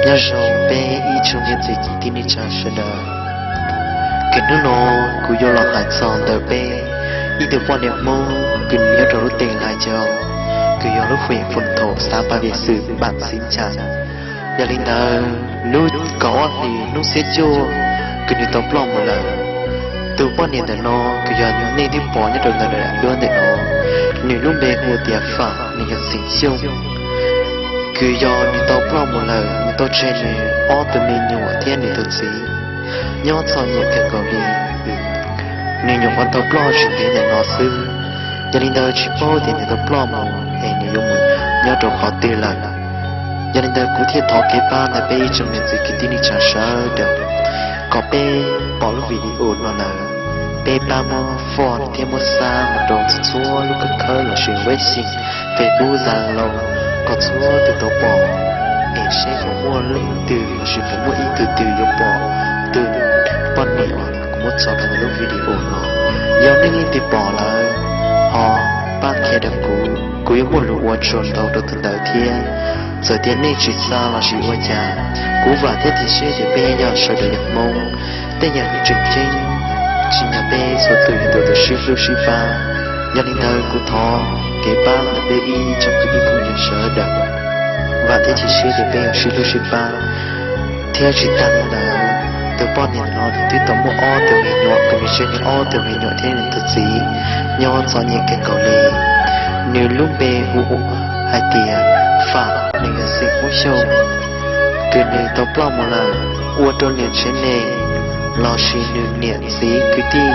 Nyob zoo peb ib tsoom niam txiv kwv tij neej tsa sawv daws. Kws hnub no kuv yuav los hais txog ntawm peb ib tug poj niam Hmoob kws nws nyob rau lub teej Lais Caus, kws yog lub fwm Phoos Thos, xav Pas Viam Xwm, npam Xib Cas. Yog li ntawd lub kaum ob hlis hnub xiab cuaj kws nws tau ploj mus lawm. Tus poj niam ntawm no kws yog nej twb pom nyob rau ntawm daim duab ntawm no, nws lub npe hu tias Fam, nws yog xeem Xyooj. Kws yog nws tau ploj mus lawm, nws tau tseg nws ob tug me nyuam thiab nws tus txiv nyob txom nyem kawg nkaus li. Nws nyuam qhuav tau ploj tsis ntev ntawm no xwb, yog li ntawd tsis paub tias nws tau ploj mus es nws yuav mus nyob rau qhov twg lawm. Yog li ntawd kuv thiaj thov kev pab ntawm peb ib tsoom niam txiv kwv tij neej tsa sawv daws, kom peb pom lub video no lawm, peb pab muab forward thiab muab xa mus rau txhua lub kawm khawb lossis web xim, Facebook, Zalo, kom txhua tus tau pom, es seb puas muaj leej twg lossis puas muaj ib tug twg yuav pom tus poj niam uas kuv muab tso rau ntawm lub video no. Yog nej leej twg pom lawm, ho pab qhia rau kuv, kuv yuav muaj lus ua tsaug ntau rau tus ntawd thiab. Txawm tias nej tsis xa lossis ua cas, kuv vam thiab cia siab tias peb yog sawv daws yog Hmoob, tej yam tseem ceeb tsim nyog peb txhua tus yuav tau sib hlub sib pab. Yog li ntawd kuv thov kev pab ntawm peb ib tsoom kwv tij phooj ywg sawv daws, vam thiab cia siab tias peb yuav sib hlub sib pab. Thiab tsis tas li ntawd, tus poj niam no nws twb tau muaj ob tug me nyuam, kws nws tseg nws ob tug me nyuam thiab nws tus txiv nyob txom nyem kawg nkaus li. Nws lub npe hu hais tias Fam, nws yog xeem Hmoob Xyooj, kws nws tau ploj mus lawm, ua rau nws tsev neeg lossis nws niam txiv kwv tij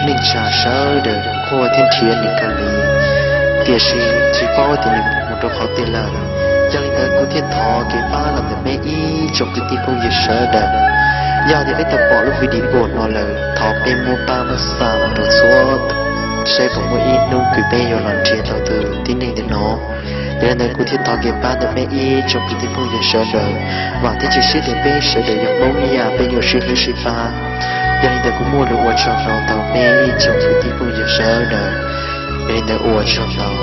neej tsa sawv daws quaj thiab nrhiav nws kawg li, tiam sis tsis paub tias nws mus rau qhov twg lawm. Yog li ntawd kuv thiaj thov kev pab los ntawm peb ib tsoom kwv tij phooj ywg sawv daws. Yog tias peb tau pom lub video no lawm, thov peb muab pab muab xa mus rau txhua, seb puas muaj ib hnub kws peb yuav los nrhiav tau tus tib neeg ntawm no. Yog li ntawd kuv thiaj thov kev pab ntawm peb ib tsoom kwv tij phooj ywg sawv daws, vam thiab cia siab tias peb sawv daws yog Hmoob ib yam, peb yuav sib hlub sib pab. Yog li ntawd kuv muaj lus ua tsaug ntau rau peb ib tsoom kwv tij phooj ywg sawv daws. Yog li ntawd ua tsaug ntau.